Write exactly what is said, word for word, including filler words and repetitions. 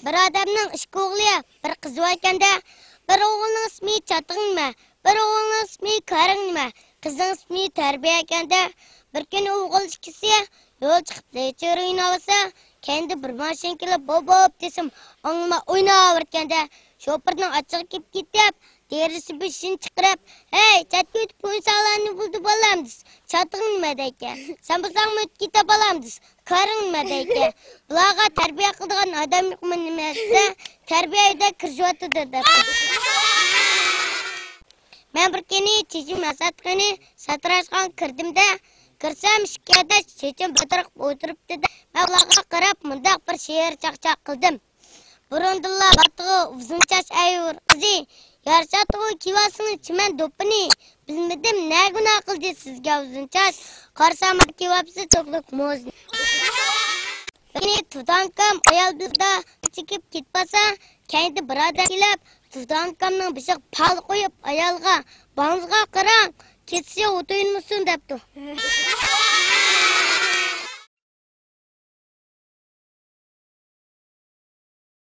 بىر ئادەمنىڭ ئىككى ئوغلى، بىر قىزى باركەندە، بىر ئوغۇلنىڭ ئىسمى چاتىق نېمە، بىر ئوغۇلنىڭ ئىسمى كارىڭ نېمە، قىزنىڭ ئىسمى تەربىيە ئىكەندە. بىر كۈنى ئوغۇل ئىككىسى يول چىقىپ لېچىر ئويناۋاتسا، كەينىدە بىر ماشىنا كېلىپ، بوپ، بوپ دېسىم، ئاڭلىماي ئويناۋەركەندە، شوپۇرنىڭ ئاچچىقى كېلىپ كېتىپ، دېرىزە بېشىنى چىقىرىپ، ھەي، چەتكە ئۆتۈپ ئوينىساڭلار نېمە بولدى بالام دېسە، چاتىقىڭ نېمە دەيكەن، سەن بولساڭمۇ ئۆتۈپ كېتە بالام دېسە، كارىڭ نېمە دەيكەن، بۇلارغا تەربىيە قىلىدىغان ئادەم يوقمۇ نېمە دېسە، تەربىيە ئۆيدە كىرىشىۋاتىدۇ دەپتۇ. مەن بىر كۈنى چېچىم ھاساتقىنى ساتىراشخانىغا كىردىم-دە، كىرسەم ئىككى ئاداش چېچىم بىر تەرەپكە ئولتۇرۇپتۇ-دە، مەن ئۇلارغا قاراپ مۇنداق بىر شېئىر چاقچاق قىلدىم. بۇرۇندىنلا بارتىغۇ ئۇزۇن چاچ ئەيۇر قىزى، يارىشاتتىغۇ كىيىۋالسىڭىز چىمەن دوپپىنى، بىلمىدىم نە گۇناھ قىلدى سىزگە ئۇزۇن چاچ، قارىسام كىيىۋاپسىز توكلۇق موزىنى. بىر كۈنى تۇتانكام ئايال بىلەن چېكىپ كېتىۋاتسا، كەينىدە بىر ئادەم كېلىپ، تۇتانكامنىڭ بېشىغا پال قويۇپ، ئايالغا، «باڭزىغا قاراڭ، كېسىشى ئوتۇيۇلمىسۇن» دەپتۇ.